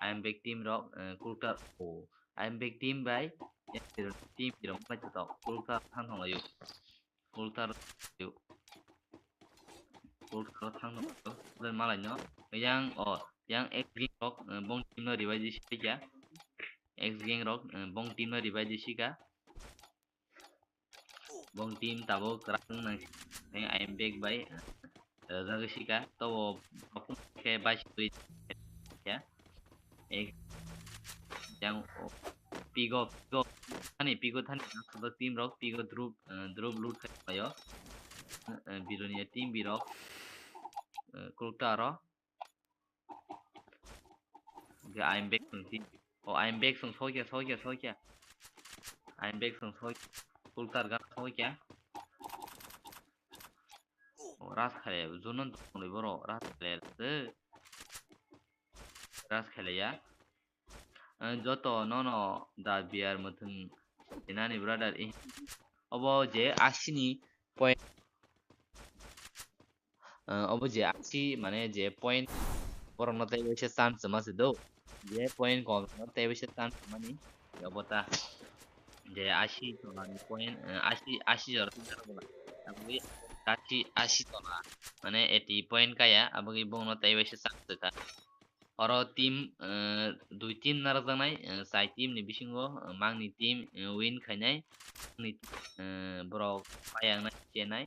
I am back team rok, eh, kulta, oh, I am back team bai, Yang team birok malai to. Kulkar thang thang layo. Kulkar yo. Kulkar thang thang layo. Malai no. Yang o, yang X gang rok, eh, bong team no revive di sika. X gang rok, eh, bong team no revive di sika. Bong team tabuk kwrak wng nang sika, I am back by, eh, Rajagwi sika, tobo bakung khe bai sitwi ya. Ek yang o, pigo, pigo thani, pigo thani, team rok, pigo drop, eh, drop loot khai mayo. Eh, Bilonia team birok, eh, kulta aro. Hwnkhe I am back song si. O, I am back song sokya, sokya, sokya. I am back song sokya. Kulkar gan sokya. O, ras khale, junon tongwi borok, ras khale, eh. Ras khale ya. Eh, joto nono da biar muthung sinani brother, eh. Obo je asini point. Eh, obo je asi, mane je point borokno tei waisa chance ma se do. Je point kom no tei waisa chance mani. Obo ta je asi tongnani point, eh, asi, asi jora twi jora bola. Aboni asi, asi tongna. Mane eighty point kaya, aboni bongno tei waisa chance ka. Oro team, eh, dui team narwkjaknai, eh, chai team ni bisingo, eh, mangni team, eh, win khainai, mangni, eh, borok payangnai, chenai.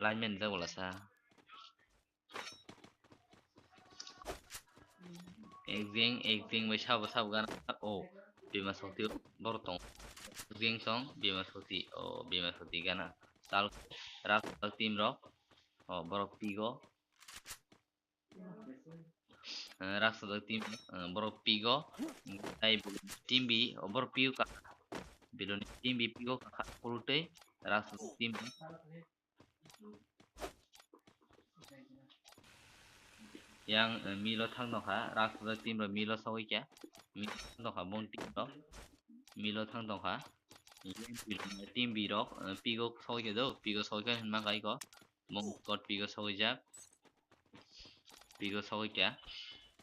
Lineman jak bolasa. Ek jeng, ek jeng bai sabo, sabo gana. Oh, Bima Sokti borok tong. Ek jeng song, Bima Sokti. Oh, Bima Sokti gana. Tal rak team rok. Oh, borok pigo. Eh, Raksasa team, eh, borok pigo. Tai team bi, oh, borok pigo ka. Biloni team bi pigo ka, ka, kulutwi. Raksasa team. Yang, eh, milo thang nokha, Raksasa team rok milo sogwi kha. Milo thang nokha, bong team rok. Milo thang tongkha. Team bi rok, eh, pigo sogwi kha do, pigo sogwi kha hinma kha iko. Bong squad pigo sogwi jak. Pigo sogwi kha.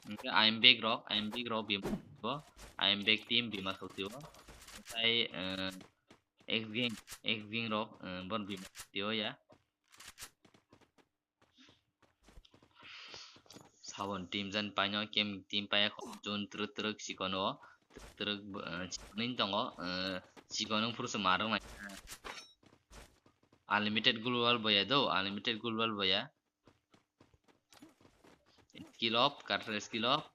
Hwnkhe I am back rok, I am back rok bima sokti o. I am back team bima sokti o. Tai, eh, X gang, X gang rok, eh, bon bima sokti o ya. Sabon team jan paino kem team paya jun truk truk sikono truk, eh, chikon tongo, eh, chikon phuru se marok nai. Unlimited global boya do, unlimited global boya. Skill up, cutter skill up.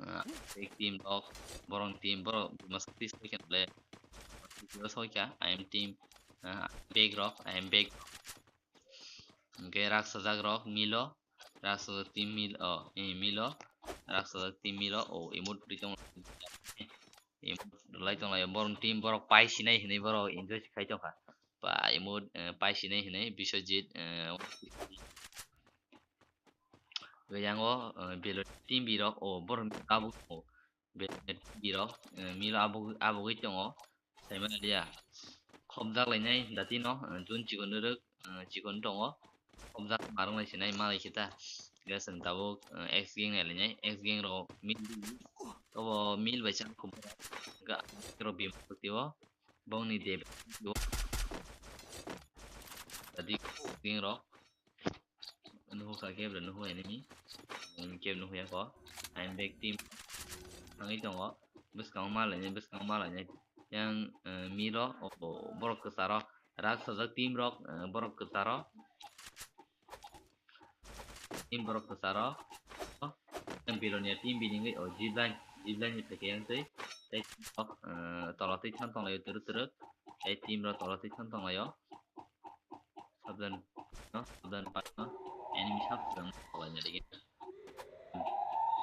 Ah, big team rok, borok team, borok masa pis khe le. Soi kha, I am team, ah, big rok, I am big. Hwnkhe raksajak rok milo, raksajak team mil-, oh, eh, milo, raksajak team milo, oh, emote ri tong, emote lai tong lai, borok team, borok pai sinai hinwi borok enjoy khai tong kha. Pai emote, eh, pai sinai hinwi Biswajit, eh, Yango, eh, Beloni team birok, o, borok abo, o, Beloni team birok, eh, milo abo, abo gwi tongo. Saimaliya. Khobjak lainai dati no, eh, jun chikon rwk, eh, chikon tongo. Khobjak marwk lai sinai malai kita. Gas tabuk, eh, X gang nai lainai, X gang rok mil, obo mil bai chang khum. Ga, rok bim tio. Bongni de. Tadi gang rok. Nuhu kha khe bre nuhu enemy. Enemy khe nuhu ya ko. I am back team. Thangwi tongo. Bwskango ma lainai, bwskango ma lainai. Yang, eh, miro, oh, borok kwcharo. Raksajak team rok, eh, borok kwcharo. Team borok kwcharo. Yang Bilonia team biningwi, oh, zipline, zipline ni phaikhe yang twi. Tei, oh, eh, tola twi thang tonglaio twrwk twrwk. Tei team rok tola twi thang tonglaio. Sabdan, no? Sabdan pa, no? Enemy sab jang palai na digi.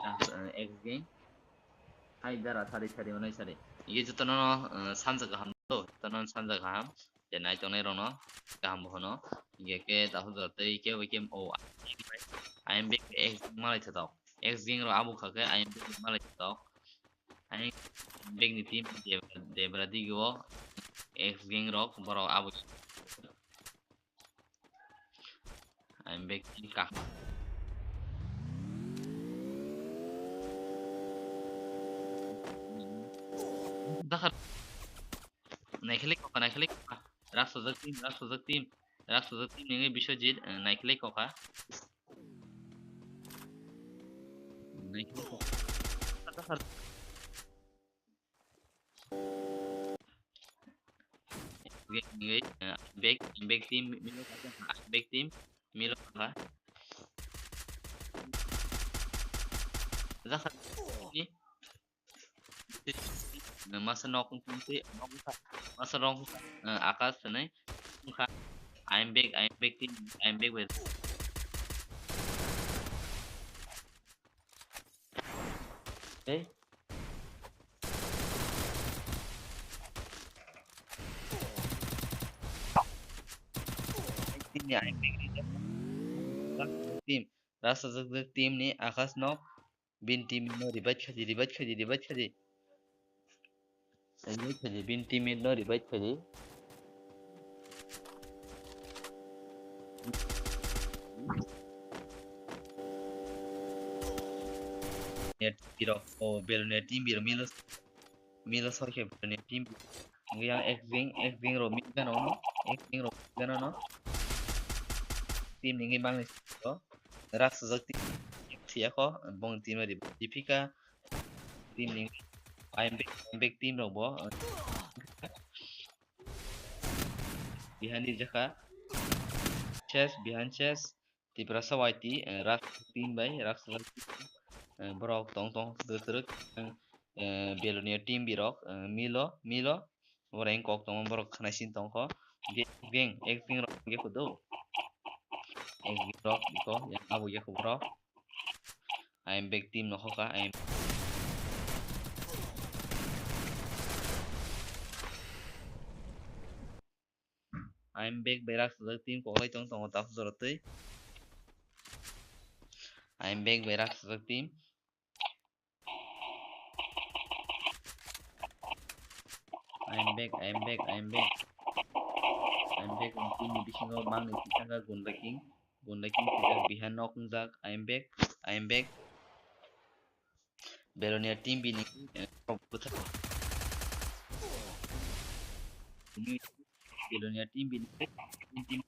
Ah, eh, X gang. Hai dara sari sari manai sari. Ye jotono, eh, sanja kaham to, jotono sanja kaham. Je nai tongnai rokno kaham bohono. Ye ke tahu jor tei ke bai ke, oh, I am back, X gang malai thatok. X gang rok abo kha khe I am back malai thatok. Ani bag ni team Debra, Debra digi o X gang rok borok abo. Ani bag team ka. Dakhar. Naikhelai kokha, naikhelai kokha. Raksajak team, raksajak team. Raksajak team nini Biswajit, eh, naikhelai kokha. Naikhelai kokha. Dakhar. Nini, eh, back, back team, milo kokha, back team, milo kokha. Dakhar. Masa nok wngkha, masa nok wngkha, eh, Akash hinwi wngkha. I'm back, I'm back team, I'm back with. Hey. Team ni I'm back ni team. Rasa team ni Akash nok. Bini team no revive khaidi, revive khaidi, revive khaidi. Revive khaidi, bini team no revive khaidi. Net birok, oh, Belonia team birok milo, milo soi khe Belonia team birok. Yang X Wing, X Wing rok mil gano no, X Wing rok mil gano no. Team ni bangni. Raksajak team thiyakho, bong team ri Dipika team ni I'm back, I'm back team rok bo. Bihani jakha. Chess, Bihan Chess, Tiprasa Y T, eh, Raksajak team bai, Raksajak team, eh, borok tong tong twrwk twrwk, eh, Belonia team birok, eh, milo, milo. Oro ang kok tongo, borok khwnai sini tongkho. Gang, gang, X Wing rok hwnkhe kudu. X Wing rok iko, yang abo yakho borok. I am back team no hoka, I am. I am back bai Raksajak team koklai tong tongo tap jora twi. I am back bai Raksajak team. I am back, I am back, I am back. I am back, ang team ni bisingo mangni tisanga Gunda King. Gunda King sijak Bihan nok wngjak. I am back, I am back. Belonia team bini, eh, rok bwthar. Belonia team bini, team, team.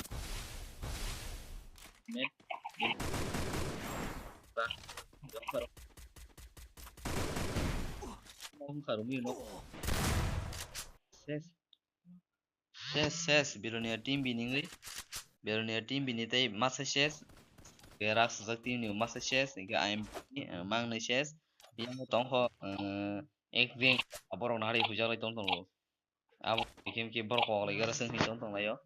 Net, net. Ba, ba, ba. Wngkha romwi no. Ses. Ses, ses, Belonia team bini wngwi. Belonia team bini tei masa ses. Ke Raksajak team ni masa ses, ke I M P, eh, mangnwi ses. Yang tongkho, eh, X Wing, aborok nari hujaklai tong tongo. Abo khe khe borok kok lai gara seng seng tong tong laio.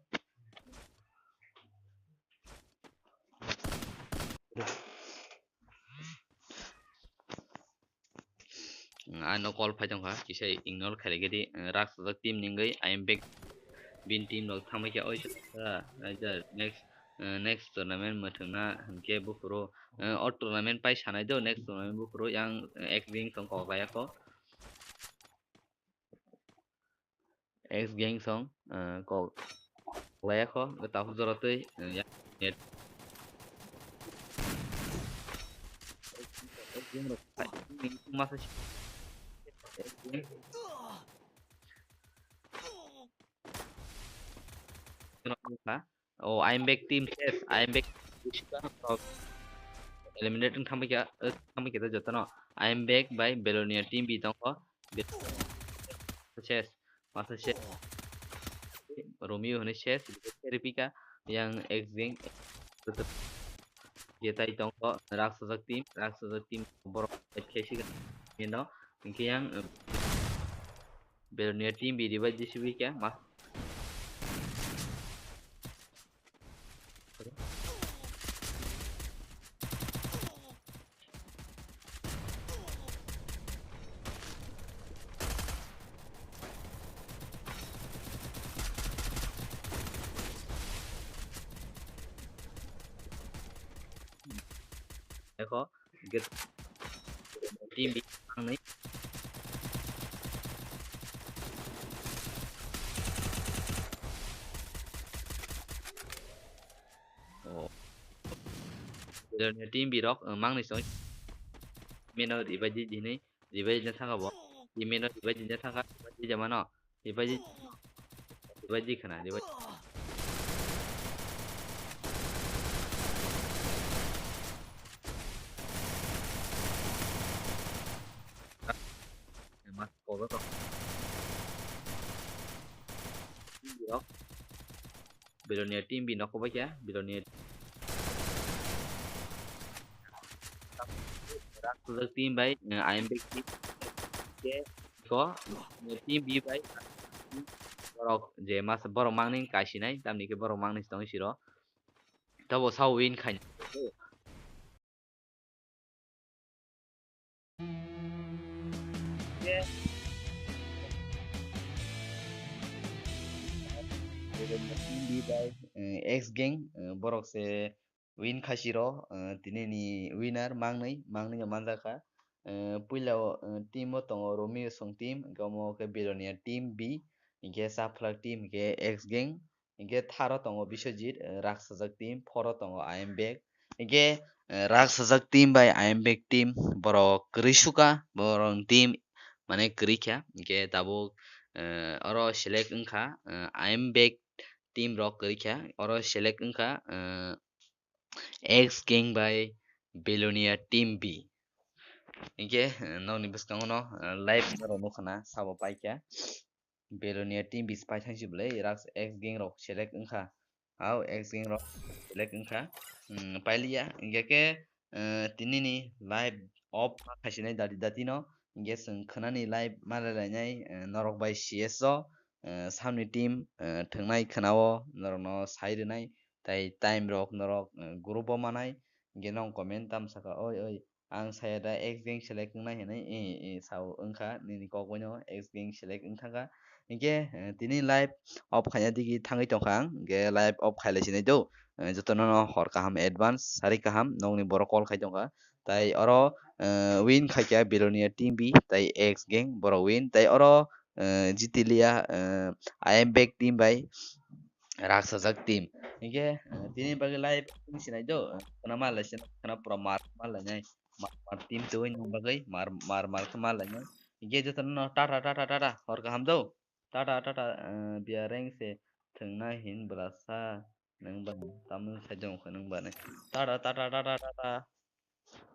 Ano call phai tongkha, kisa ignore khailai gedi, eh, Raksajak team ni wngwi I am back. Bini team rok thangbai khe oisa, ah, next, eh, next tournament mwthangna hinkhe buphuru, eh, o tournament pai sanai do, next tournament buphuru yang, eh, X Wing tong kok laiya kho. X Gang song, eh, kok laiya kho, tamo jora twi, eh, ya, net. Masa si-, Oh, I am back team ses, I am back. Eliminate wng thangbai kha, eh, thangbai kha jotono. I am back bai Belonia team B tongkho. Be-, ses, masa ses. Romeo hwnwi ses, ripika, yang X Gang. Jetai tongkho, Raksajak team, Raksajak team borok khe sigan. Hino, hingke yang, eh, Belonia team B revive di sibika, mas- Eko, get, team B, ang nai. Oh. Team B rok, eh, mang ni song. Meno revive di, di nai. Revive na thanga bo. Teammate no revive dinja thangkha, revive di jamano. Revive di, revive di khana, revive. Mas kobo to. Billionaire team B nokho bai kha, Billionaire. Raksajak team bai, eh, I am back team. Ke ko, eh, team B bai. Borok je mas borok mangni kaisinai, tamni ke borok mangni tong siro. Tabo sao win khain. Team B bai, eh, X Gang, eh, borok se win khaisiro, eh, tini ni winner mangnwi, mangnwi no manjakha. Eh, puila o, eh, team o tongo Romeo song team, hwnkhe omo khe Billionaire team B, hwnkhe Chaphlak team, hwnkhe X Gang, hwnkhe third o tongo Biswajit, eh, Raksajak team, fourth o tongo I am back, hwnkhe, eh, Raksajak team bai I am back team, borok kwrwi sukha, borok team mane kwrwi kha, hwnkhe tabuk, eh, oro select wngkha, eh, I am back team rok kwrwi kha, oro select wngkha, eh, X Gang bai Billionaire team B. Hwnkhe, eh, nokni bwskango no, eh, live norok nukha na sabo paikha. Billionaire team B se paithang si bwlai, Raks X Gang rok select wngkha. Hao, X Gang rok select wngkha. Hmm, pailiya, hwnkhe khe, eh, tini ni live off kha khaisinai dati dati no. Hwnkhe chwng khwnani live malai lainai, eh, norok bai C S o, eh, samni team, eh, thwngnai khwnao norokno sai rwnai. Tai time rok norok, eh, group o manai, hwnkhe nong comment tam saka, "Oi, oi, ang saya da X Gang select wngnai," hinwi, eh, eh, sao wngkha nini kok bai no X Gang select wngthangkha. Hwnkhe, eh, tini live off khaina digi thangwi tongkha ang, hwnkhe live off khailai sinai do, eh, jotono no hor kaham advance, sari kaham, nokni borok call khai tongkha. Tai oro, eh, win khaikha Billionaire team B, tai X Gang borok win, tai oro, eh, jitilia, eh, I am back team bai Raksajak team. Hwnkhe, eh, tini bagwi live wng sinai do, eh, khwna ma lai sinai, khwna pura mar ma lainai, mar, mar team twi nang bagwi mar, mar, mar khe ma lainai. Hwnkhe jotono no tata, tata, tata, hor kaham do, tata, tata, eh, biareng se thwngna hin bwlasa nwng ba tamung saijong khe nwng ba nai, tata, tata, tata, tata.